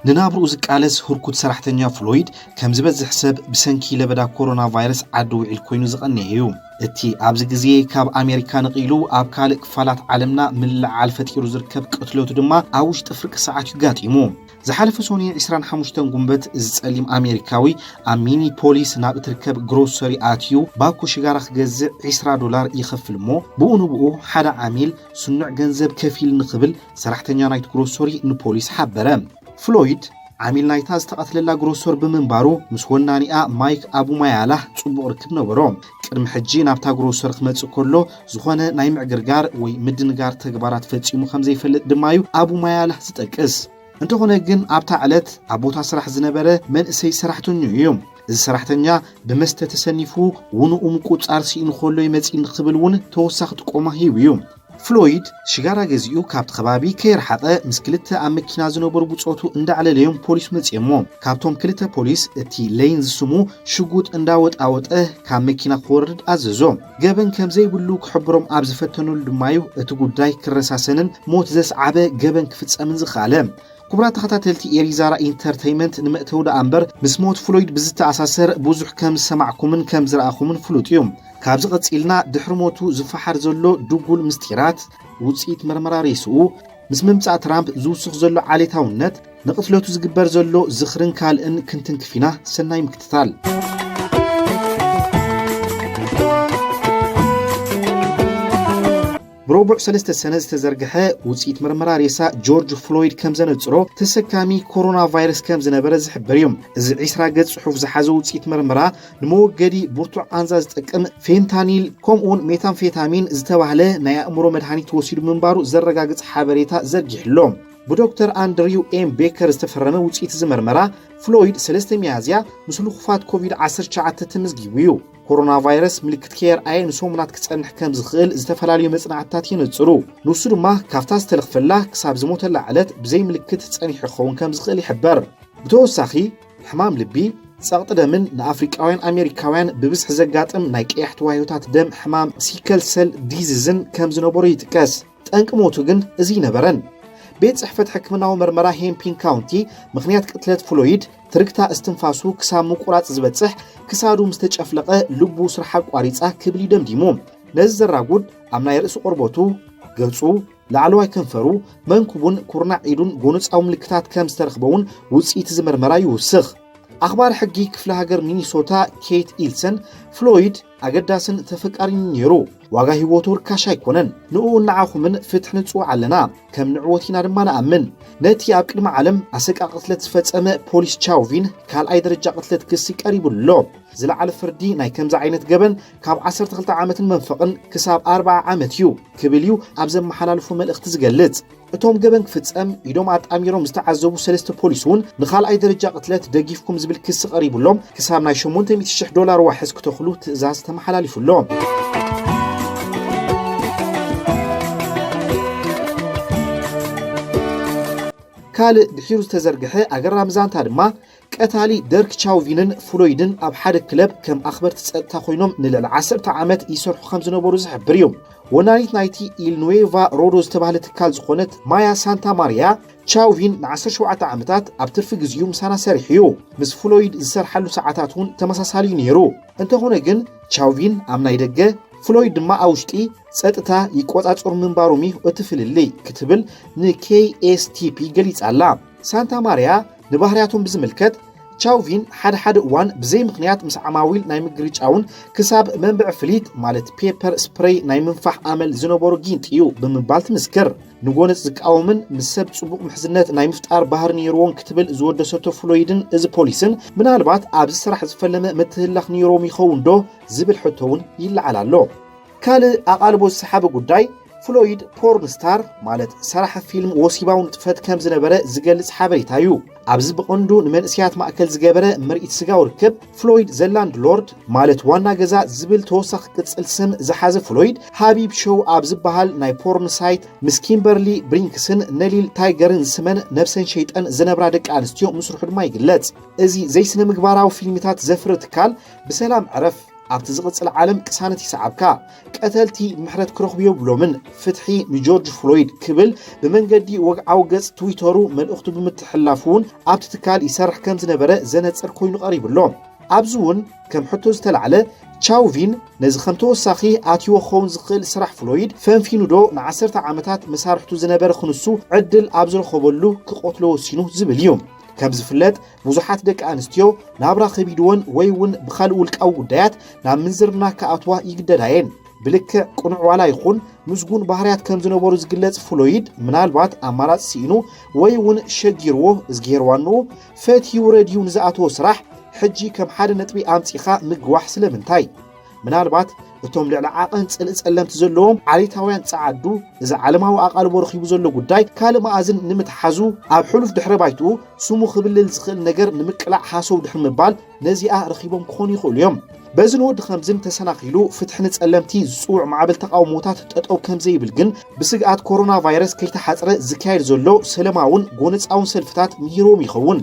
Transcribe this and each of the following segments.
ንናብርኡ ዝቃለስ ህርኩት ሰራሕተኛ ፍሎይድ፣ ከም ዝበዝሕ ሰብ ብሰንኪ ለበዳ ኮሮና ቫይረስ ዓዲ ውዒል ኮይኑ ዝቐነየ እዩ። እቲ ኣብዚ ግዜ ካብ ኣሜሪካ ነቒሉ ኣብ ካልእ ክፋላት ዓለምና ምልዕዓል ፈጢሩ ዝርከብ ቅትለቱ ድማ ኣብ ውሽጢ ፍርቂ ሰዓት እዩ ጋጢሙ። ዝሓለፈ ሶኒ ዕስራን ሓሙሽተን ጉንበት፣ እዚ ጸሊም ኣሜሪካዊ ኣብ ሚኒፖሊስ ናብ እትርከብ ግሮሰሪ ኣትዩ፣ ባኮ ሽጋራ ክገዝእ ዕስራ ዶላር ይኸፍል እሞ፣ ብኡ ንብኡ ሓደ ዓሚል ስኑዕ ገንዘብ ከፊል ንኽብል ሰራሕተኛ ናይቲ ግሮሰሪ ንፖሊስ ሓበረ። ፍሎይድ ዓሚል ናይታ ዝተቐትለላ ግሮሰር ብምንባሩ፣ ምስ ወናኒኣ ማይክ ኣቡማያላህ ጽቡቕ ርክብ ነበሮ። ቅድሚ ሕጂ ናብታ ግሮሰር ክመጽእ ከሎ፣ ዝኾነ ናይ ምዕግርጋር ወይ ምድንጋር ተግባራት ፈጺሙ ከም ዘይፈልጥ ድማ እዩ ኣቡማያላህ ዝጠቅስ። እንተኾነ ግን፣ ኣብታ ዕለት ኣብ ቦታ ስራሕ ዝነበረ መንእሰይ ሰራሕተኛኡ እዩ። እዚ ሰራሕተኛ ብመስተ ተሰኒፉ፣ ውንኡ ምቁጽጻር ስኢኑ ከሎ ይመጺ ንኽብል እውን ተወሳኺ ጥቆማ ሂቡ እዩ። ፍሎይድ ሽጋራ ገዚኡ ካብቲ ከባቢ ከይረሓቐ፣ ምስ ክልተ ኣብ መኪና ዝነበሩ ብጾቱ እንዳዕለለዮም ፖሊስ መጺኦሞ። ካብቶም ክልተ ፖሊስ እቲ ሌን ዝስሙ ሽጉጥ እንዳወጣወጠ ካብ መኪና ክወርድ ኣዘዞ። ገበን ከም ዘይብሉ ክሕብሮም ኣብ ዝፈተነሉ ድማ እዩ እቲ ጉዳይ ክረሳሰንን ሞት ዘስዓበ ገበን ክፍጸምን ዝኸኣለ። ክቡራት ተኸታተልቲ ኤሪዛራ ኢንተርተይመንት፣ ንመእተዊ ደኣ እምበር፣ ምስ ሞት ፍሎይድ ብዝተኣሳሰር ብዙሕ ከም ዝሰማዕኩምን ከም ዝረኣኹምን ፍሉጥ እዩ። ካብዚ ቀጺልና ድሕሪ ሞቱ ዝፈሓር ዘሎ ድጉል ምስጢራት፣ ውጽኢት መርመራ ሬስኡ፣ ምስ ምምጻእ ትራምፕ ዝውስኽ ዘሎ ዓሌታውነት፣ ንቕትለቱ ዝግበር ዘሎ ዝኽርን ካልእን ክንትንክፍ ኢና። ሰናይ ምክትታል። ብረቡዕ ሰለስተ ሰነ ዝተዘርግሐ ውጽኢት መርመራ ሬሳ ጆርጅ ፍሎይድ ከም ዘነጽሮ፣ ተሰካሚ ኮሮና ቫይረስ ከም ዝነበረ ዝሕብር እዩ። እዚ ዕስራ ገጽ ጽሑፍ ዝሓዘ ውጽኢት መርመራ፣ ንመወገዲ ብርቱዕ ቃንዛ ዝጠቅም ፌንታኒል ከምኡውን ሜታምፌታሚን ዝተባህለ ናይ ኣእምሮ መድሃኒት ወሲዱ ምንባሩ ዘረጋግጽ ሓበሬታ ዘርጊሑ ኣሎ። ብዶክተር ኣንድሪው ኤም ቤከር ዝተፈረመ ውጽኢት እዚ መርመራ፣ ፍሎይድ ሰለስተ ሚያዝያ ምስ ልኹፋት ኮቪድ ዓሰርተ ትሽዓተ ተመዝጊቡ እዩ። ኮሮና ቫይረስ ምልክት ከየርኣየ ንሰሙናት ክጸንሕ ከም ዝኽእል ዝተፈላለዩ መጽናዕትታት የነጽሩ። ንሱ ድማ ካብታ ዝተለኽፈላ ክሳብ ዝሞተላ ዕለት ብዘይ ምልክት ጸኒሑ ክኸውን ከም ዝኽእል ይሕበር። ብተወሳኺ፣ ሕማም ልቢ፣ ጸቕጢ ደምን ንኣፍሪቃውያን ኣሜሪካውያን ብብዝሒ ዘጋጥም ናይ ቀያሕቲ ዋህዮታት ደም ሕማም ሲከል ሰል ዲዚዝን ከም ዝነበሮ ይጥቀስ። ጠንቂ ሞቱ ግን እዚ ኣይነበረን። ቤት ጽሕፈት ሕክምናዊ መርመራ ሄምፒን ካውንቲ፣ ምኽንያት ቅትለት ፍሎይድ ትርግታ እስትንፋሱ ክሳብ ምቁራጽ ዝበጽሕ፣ ክሳዱ ምስ ተጨፍለቐ ልቡ ስራሕ ኣቋሪጻ ክብል እዩ ደምዲሙ። ነዚ ዘራጉድ፣ ኣብ ናይ ርእሲ ቆርበቱ፣ ገጹ፣ ላዕለዋይ ከንፈሩ፣ መንኩቡን ኩርናዕ ኢዱን ጎነጻዊ ምልክታት ከም ዝተረኽበ እውን ውጽኢት እዚ መርመራ ይውስኽ። ኣኽባሪ ሕጊ ክፍለ ሃገር ሚኒሶታ ኬት ኢልሰን፣ ፍሎይድ ኣገዳስን ተፈቃሪን ነይሩ። ዋጋ ህይወቱ ርካሽ ኣይኮነን። ንእኡን ንዓኹምን ፍትሒ ንጽውዕ ኣለና። ከም ንዕወት ኢና ድማ ንኣምን። ነቲ ኣብ ቅድሚ ዓለም ኣሰቃቂ ቅትለት ዝፈጸመ ፖሊስ ቻውቪን ካልኣይ ደረጃ ቅትለት ክሲ ቀሪቡሉ ኣሎ። ዝለዓለ ፍርዲ ናይ ከምዚ ዓይነት ገበን ካብ ዓሰርተ ክልተ ዓመትን መንፈቕን ክሳብ ኣርብዓ ዓመት እዩ ክብል እዩ ኣብ ዘመሓላልፎ መልእኽቲ ዝገልጽ። እቶም ገበን ክፍጸም ኢዶም ኣጣሚሮም ዝተዓዘቡ ሰለስተ ፖሊስ እውን ንኻልኣይ ደረጃ ቅትለት ደጊፍኩም ዝብል ክሲ ቀሪቡሎም ክሳብ ናይ ሸሞንተ ሚእቲ ሽሕ ዶላር ዋሕስ ክተኽሉ ትእዛዝ ተመሓላሊፉሎም። ካልእ ድሒሩ ዝተዘርግሐ ኣገራሚ ዛንታ ድማ ቀታሊ ደርክ ቻውቪንን ፍሎይድን ኣብ ሓደ ክለብ ከም ኣኽበርቲ ጸጥታ ኮይኖም ንልዕሊ ዓሰርተ ዓመት ይሰርሑ ከም ዝነበሩ ዝሕብር እዩ። ወናኒት ናይቲ ኢልኑዌቫ ሮዶ ዝተባህለ ትካል ዝኾነት ማያ ሳንታ ማርያ፣ ቻውቪን ን ዓሰርተ ሸውዓተ ዓመታት ኣብ ትርፊ ግዜኡ ምሳና ሰሪሑ እዩ። ምስ ፍሎይድ ዝሰርሓሉ ሰዓታት እውን ተመሳሳሊ እዩ ነይሩ። እንተኾነ ግን፣ ቻውቪን ኣብ ናይ ደገ፣ ፍሎይድ ድማ ኣብ ውሽጢ ጸጥታ ይቆጻጸሩ ምንባሮም እዩ እቲ ፍልልይ ክትብል ንኬኤስቲፒ ገሊጻ ኣላ። ሳንታ ማርያ ንባህርያቶም ብዝምልከት፣ ቻውቪን ሓደ ሓደ እዋን ብዘይ ምኽንያት ምስ ዓማዊል ናይ ምግርጫውን ክሳብ መንብዒ ፍሊት ማለት ፔፐር ስፕሬይ ናይ ምንፋሕ ኣመል ዝነበሮ ጊንጢ እዩ ብምባል ትምስክር። ንጎነጽ ዝቃወምን ምስ ሰብ ጽቡቕ ምሕዝነት ናይ ምፍጣር ባህሪ ነይርዎን ክትብል ዝወደሰቶ ፍሎይድን እዚ ፖሊስን፣ ምናልባት ኣብዚ ስራሕ ዝፈለመ ምትህልላኽ ነይሮም ይኸውን ዶ ዝብል ሕቶ እውን ይለዓል ኣሎ። ካልእ ኣቓልቦ ዝሰሓበ ጉዳይ፣ ፍሎይድ ፖርን ስታር ማለት ሰራሒ ፊልም ወሲባዊ ንጥፈት ከም ዝነበረ ዝገልጽ ሓበሬታ እዩ። ኣብዚ ብቐንዱ ንመንእሰያት ማእከል ዝገበረ ምርኢት ስጋዊ ርክብ፣ ፍሎይድ ዘ ላንድ ሎርድ ማለት ዋና ገዛ ዝብል ተወሳኺ ቅጽል ስም ዝሓዘ ፍሎይድ ሃቢብ ሾው ኣብ ዝበሃል ናይ ፖርን ሳይት ምስ ኪምበርሊ ብሪንክስን ነሊል ታይገርን ዝስመን ነብሰን ሸይጠን ዝነብራ ደቂ ኣንስትዮ ምስርሑ ድማ ይግለጽ። እዚ ዘይስነ ምግባራዊ ፊልምታት ዘፍሪ ትካል ብሰላም ዕረፍ። ኣብቲ ዝቕጽል ዓለም ቅሳነት ይሰዓብካ። ቀተልቲ ምሕረት ክረኽቡ የብሎምን፣ ፍትሒ ንጆርጅ ፍሎይድ ክብል ብመንገዲ ወግዓዊ ገጽ ትዊተሩ መልእኽቱ ብምትሕልላፉ እውን ኣብቲ ትካል ይሰርሕ ከም ዝነበረ ዘነጽር ኮይኑ ቀሪቡ ኣሎ። ኣብዚ እውን ከም ሕቶ ዝተላዕለ ቻውቪን ነዚ ከም ተወሳኺ ኣትይዎ ክኸውን ዝኽእል ስራሕ ፍሎይድ ፈንፊኑ ዶ ንዓሰርተ ዓመታት መሳርሕቱ ዝነበረ ክንሱ ዕድል ኣብ ዝረኸበሉ ክቐትሎ ወሲኑ ዝብል እዩ። ከም ዝፍለጥ ብዙሓት ደቂ ኣንስትዮ ናብራ ከቢድወን ወይ እውን ብኻልእ ውልቃዊ ጉዳያት ናብ ምንዝርና ክኣትዋ ይግደዳ እየን። ብልክዕ ቅኑዕ ዋላ ይኹን ምስጉን ባህርያት ከም ዝነበሩ ዝግለጽ ፍሎይድ ምናልባት ኣማራጺ ስኢኑ ወይ እውን ሸጊርዎ እዝግሄር ዋንኡ ፈትዩ ረድዩ ንዝኣተዎ ስራሕ ሕጂ ከም ሓደ ነጥቢ ኣምጺኻ ምግዋሕ ስለምንታይ? ምናልባት እቶም ልዕሊ ዓቐን ጽልኢ ጸለምቲ ዘለዎም ዓሌታውያን ጸዓዱ እዚ ዓለማዊ ኣቓልቦ ረኺቡ ዘሎ ጉዳይ ካልእ መኣዝን ንምትሓዙ ኣብ ሕሉፍ ድሕረ ባይትኡ ስሙ ክብልል ዝኽእል ነገር ንምቅላዕ ሃሰው ድሕሪ ምባል ነዚኣ ረኺቦም ክኾኑ ይኽእሉ እዮም። በዚ ንወዲ ከምዝን ተሰናኺሉ ፍትሒ ንጸለምቲ ዝጽውዕ ማዕበል ተቓውሞታት ጠጠው ከም ዘይብል ግን ብስግኣት ኮሮና ቫይረስ ከይተሓጽረ ዝካየድ ዘሎ ሰለማውን ጎነጻውን ሰልፍታት ምሂርዎም ይኸውን።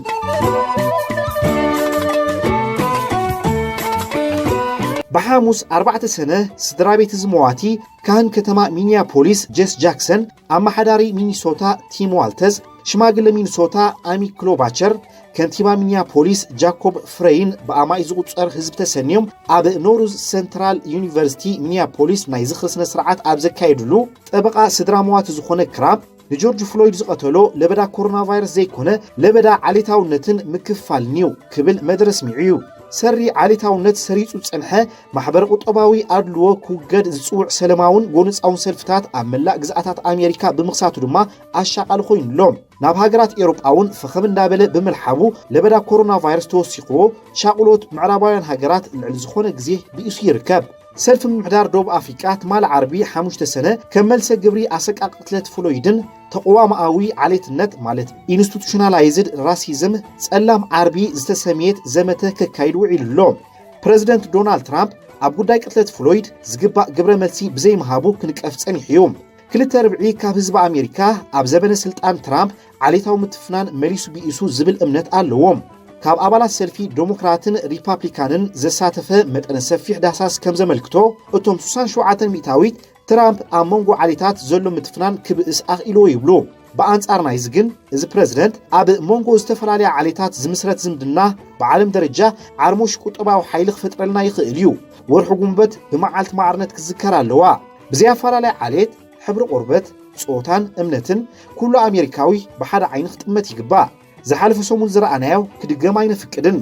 ብሓሙስ ኣርባዕተ ሰነ ስድራ ቤት እዚ መዋቲ ካህን ከተማ ሚኒያፖሊስ ጄስ ጃክሰን፣ ኣመሓዳሪ ሚኒሶታ ቲም ዋልተዝ፣ ሽማግለ ሚኒሶታ ኣሚ ክሎባቸር፣ ከንቲባ ሚኒያፖሊስ ጃኮብ ፍሬይን ብኣማይ ዝቑጸር ህዝቢ ተሰንዮም ኣብ ኖርዝ ሰንትራል ዩኒቨርሲቲ ሚኒያፖሊስ ናይ ዝኽሪ ስነ ስርዓት ኣብ ዘካየድሉ፣ ጠበቓ ስድራ መዋቲ ዝኾነ ክራብ ንጆርጅ ፍሎይድ ዝቐተሎ ለበዳ ኮሮና ቫይረስ ዘይኮነ ለበዳ ዓሌታውነትን ምክፍፋልን እዩ ክብል መደረ ኣስሚዑ እዩ። ሰሪ ዓሌታውነት ሰሪጹ ዝጸንሐ ማሕበረ ቁጠባዊ ኣድልዎ ክውገድ ዝጽውዕ ሰለማውን ጎነጻውን ሰልፍታት ኣብ መላእ ግዝኣታት ኣሜሪካ ብምኽሳቱ ድማ ኣሻቓሊ ኮይኑ ኣሎ። ናብ ሃገራት ኤውሮጳ እውን ፈኸም እንዳበለ ብምልሓቡ ለበዳ ኮሮና ቫይረስ ተወሲኽዎ ሻቕሎት ምዕራባውያን ሃገራት ልዕሊ ዝኾነ ግዜ ብኢሱ ይርከብ። ሰልፊ ምምሕዳር ደቡብ ኣፍሪቃ ትማሊ ዓርቢ ሓሙሽተ ሰነ ከም መልሰ ግብሪ ኣሰቃቂ ቅትለት ፍሎይድን ተቕዋማኣዊ ዓሌትነት ማለት ኢንስቲቱሽናላይዝድ ራሲዝም ጸላም ዓርቢ ዝተሰምየት ዘመተ ከካይድ ውዒሉ ኣሎ። ፕረዚደንት ዶናልድ ትራምፕ ኣብ ጉዳይ ቅትለት ፍሎይድ ዝግባእ ግብረ መልሲ ብዘይምሃቡ ክንቀፍ ጸኒሑ እዩ። ክልተ ርብዒ ካብ ህዝቢ ኣሜሪካ ኣብ ዘበነ ስልጣን ትራምፕ ዓሌታዊ ምትፍናን መሊሱ ብኢሱ ዝብል እምነት ኣለዎም። ካብ ኣባላት ሰልፊ ዴሞክራትን ሪፓብሊካንን ዘሳተፈ መጠነ ሰፊሕ ዳሳስ ከም ዘመልክቶ፣ እቶም ስሳን ሸውዓተን ሚእታዊት ትራምፕ ኣብ መንጎ ዓሌታት ዘሎ ምትፍናን ክብእስ ኣኽኢልዎ ይብሉ። ብኣንጻር ናይዚ ግን፣ እዚ ፕረዚደንት ኣብ መንጎ ዝተፈላለያ ዓሌታት ዝምስረት ዝምድና ብዓለም ደረጃ ዓርሞሽ ቁጠባዊ ሓይሊ ክፈጥረልና ይኽእል እዩ። ወርሒ ጉንበት ብመዓልቲ ማዕርነት ክዝከር ኣለዋ። ብዘይ ኣፈላለይ ዓሌት፣ ሕብሪ ቆርበት፣ ጾታን እምነትን ኩሉ ኣሜሪካዊ ብሓደ ዓይኒ ክጥመት ይግባእ። ዝሓለፈ ሰሙን ዝረኣናዮ ክድገም ኣይነፍቅድን።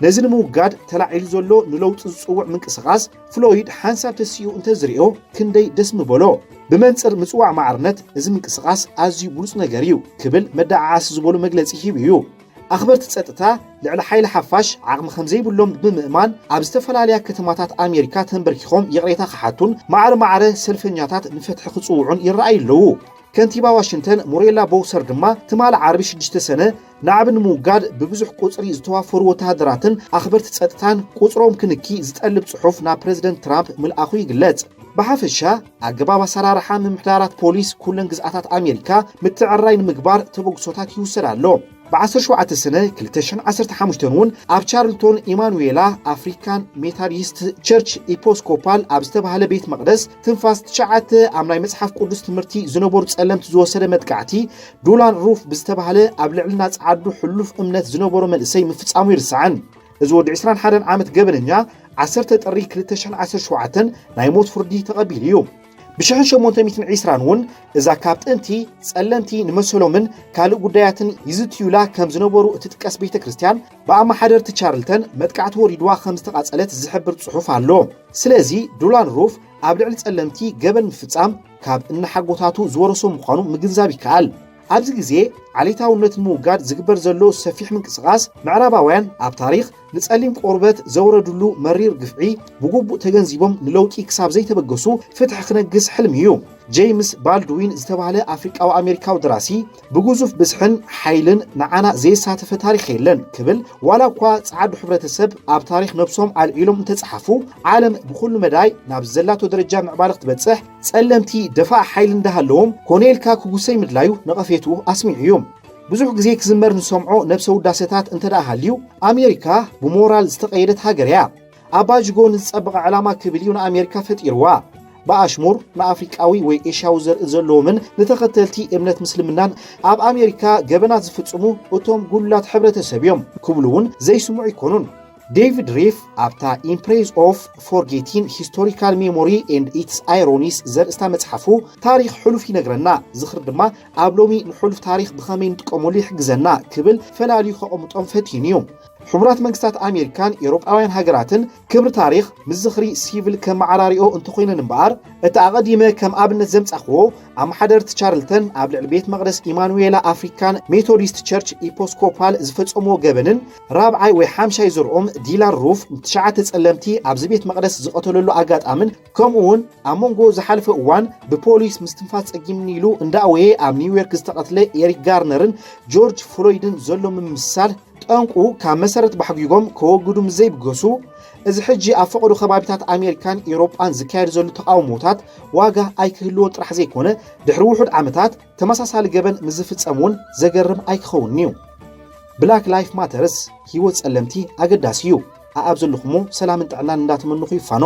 ነዚ ንምውጋድ ተላዒሉ ዘሎ ንለውጢ ዝጽውዕ ምንቅስቓስ ፍሎይድ ሓንሳብ ተሲኡ እንተዝርእዮ ክንደይ ደስ ምበሎ። ብመንጽር ምጽዋዕ ማዕርነት እዚ ምንቅስቓስ ኣዝዩ ብሉጽ ነገር እዩ ክብል መደዓዓሲ ዝበሎ መግለጺ ሂቡ እዩ። ኣኽበርቲ ጸጥታ ልዕሊ ሓይሊ ሓፋሽ ዓቕሚ ከም ዘይብሎም ብምእማን ኣብ ዝተፈላለያ ከተማታት ኣሜሪካ ተንበርኪኾም ይቕሬታ ክሓቱን ማዕረ ማዕረ ሰልፈኛታት ንፍትሒ ክጽውዑን ይረኣዩ ኣለዉ። ከንቲባ ዋሽንግተን ሞሬላ ቦውሰር ድማ ትማሊ ዓርቢ ሽዱሽተ ሰነ ናዕቢ ንምውጋድ ብብዙሕ ቁጽሪ ዝተዋፈሩ ወተሃደራትን ኣኽበርቲ ጸጥታን ቁጽሮም ክንኪ ዝጠልብ ጽሑፍ ናብ ፕረዚደንት ትራምፕ ምልኣኹ ይግለጽ። ብሓፈሻ ኣገባብ ኣሰራርሓ ምምሕዳራት ፖሊስ ኩለን ግዝኣታት ኣሜሪካ ምትዕራይ ንምግባር ተበግሶታት ይውሰድ ኣሎ። ብ ዓሰርተ ሸውዓተ ሰነ ክልተ ሽሕን ዓሰርተ ሓሙሽተን እውን ኣብ ቻርልቶን ኢማኑዌላ ኣፍሪካን ሜታዲስት ቸርች ኢፖስኮፓል ኣብ ዝተባህለ ቤት መቕደስ ትንፋስ ትሽዓተ ኣብ ናይ መጽሓፍ ቅዱስ ትምህርቲ ዝነበሩ ጸለምቲ ዝወሰደ መጥቃዕቲ ዱላን ሩፍ ብዝተባህለ ኣብ ልዕልና ጸዓዱ ሕሉፍ እምነት ዝነበሮ መንእሰይ ምፍጻሙ ይርስዓን። እዚ ወዲ ዕስራን ሓደን ዓመት ገበነኛ ዓሰርተ ጥሪ ክልተ ሽሕን ዓሰርተ ሸውዓተን ናይ ሞት ፍርዲ ተቐቢሉ እዩ። ብሽሕን ሸሞንተ ሚእትን ዕስራን እውን እዛ ካብ ጥንቲ ጸለምቲ ንመሰሎምን ካልእ ጉዳያትን ይዝትዩላ ከም ዝነበሩ እትጥቀስ ቤተ ክርስቲያን ብኣመሓደርቲ ቻርልተን መጥቃዕቲ ወሪድዋ ከም ዝተቓጸለት ዝሕብር ጽሑፍ ኣሎ። ስለዚ ዱላን ሩፍ ኣብ ልዕሊ ጸለምቲ ገበን ምፍጻም ካብ እናሓጎታቱ ዝወረሶ ምዃኑ ምግንዛብ ይከኣል። ኣብዚ ግዜ ዓሌታውነት ንምውጋድ ዝግበር ዘሎ ሰፊሕ ምንቅስቓስ ምዕራባውያን ኣብ ታሪኽ ንጸሊም ቆርበት ዘውረድሉ መሪር ግፍዒ ብግቡእ ተገንዚቦም ንለውጢ ክሳብ ዘይተበገሱ ፍትሒ ክነግስ ሕልሚ እዩ። ጄምስ ባልድዊን ዝተባህለ ኣፍሪቃዊ ኣሜሪካዊ ደራሲ ብግዙፍ ብዝሕን ሓይልን ንዓና ዘየሳተፈ ታሪኽ የለን ክብል ዋላ እኳ ጸዓዱ ሕብረተሰብ ኣብ ታሪኽ ነብሶም ኣልዒሎም እንተጸሓፉ ዓለም ብኹሉ መዳይ ናብ ዘላቶ ደረጃ ምዕባለ ክትበጽሕ ጸለምቲ ደፋእ ሓይሊ እንዳሃለዎም ኮነ ኢልካ ክጉሰይ ምድላዩ ነቐፌትኡ ኣስሚዑ እዩ። ብዙሕ ግዜ ክዝመር ንሰምዖ ነብሰ ውዳሰታት እንተ ደኣ ሃልዩ ኣሜሪካ ብሞራል ዝተቐየደት ሃገር እያ። ኣባጅጎ ንዝጸበቐ ዕላማ ክብል እዩ ንኣሜሪካ ፈጢርዋ። ብኣሽሙር ንኣፍሪቃዊ ወይ ኤሽያዊ ዘርኢ ዘለዎምን ንተኸተልቲ እምነት ምስልምናን ኣብ ኣሜሪካ ገበናት ዝፍጽሙ እቶም ጉሉላት ሕብረተሰብ እዮም ክብሉ እውን ዘይስምዑ ኣይኮኑን። ዴቪድ ሪፍ ኣብታ Impress of Forgetting Historical Memory and Its Ironies ዘርእስታ መጽሓፉ፣ ታሪኽ ሕሉፍ ይነግረና፣ ዝኽሪ ድማ ኣብ ሎሚ ንሕሉፍ ታሪኽ ብኸመይ ንጥቀመሉ ይሕግዘና ክብል ፈላልዩ ከቐምጦም ፈቲኑ እዩ። ሕቡራት መንግስታት ኣሜሪካን ኤውሮጳውያን ሃገራትን ክብሪ ታሪኽ ምስ ዝኽሪ ሲቪል ከመዓራሪኦ እንተኾይነን እምበኣር፣ እቲ ኣቐዲመ ከም ኣብነት ዘምጻኽዎ፣ ኣመሓደርቲ ቻርልተን ኣብ ልዕሊ ቤት መቕደስ ኢማኑዌላ ኣፍሪካን ሜቶዲስት ቸርች ኢፖስኮፓል ዝፈጸምዎ ገበንን ራብዓይ ወይ ሓምሻይ ዘርኦም ዲላን ሩፍ ትሽዓተ ጸለምቲ ኣብዚ ቤት መቕደስ ዝቐተለሉ ኣጋጣምን፣ ከምኡ እውን ኣብ መንጎ ዝሓለፈ እዋን ብፖሊስ ምስትንፋስ ጸጊምኒ ኢሉ እንዳኣወየ ኣብ ኒውዮርክ ዝተቐትለ ኤሪክ ጋርነርን ጆርጅ ፍሎይድን ዘሎ ምምስሳል፣ ጠንቁ ካብ መሰረት ባሕጒጎም ከወግዱ ምስ ዘይብገሱ፣ እዚ ሕጂ ኣብ ፈቐዶ ከባቢታት ኣሜሪካን ኤውሮጳን ዝካየድ ዘሎ ተቓውሞታት ዋጋ ኣይክህልዎ ጥራሕ ዘይኮነ፣ ድሕሪ ውሑድ ዓመታት ተመሳሳሊ ገበን ምስ ዝፍጸም እውን ዘገርም ኣይክኸውን'ዩ። ብላክ ላይፍ ማተርስ፣ ህይወት ጸለምቲ ኣገዳሲ እዩ። ኣኣብ ዘለኹሞ ሰላምን ጥዕናን እንዳተመንኹ ይፋኖ።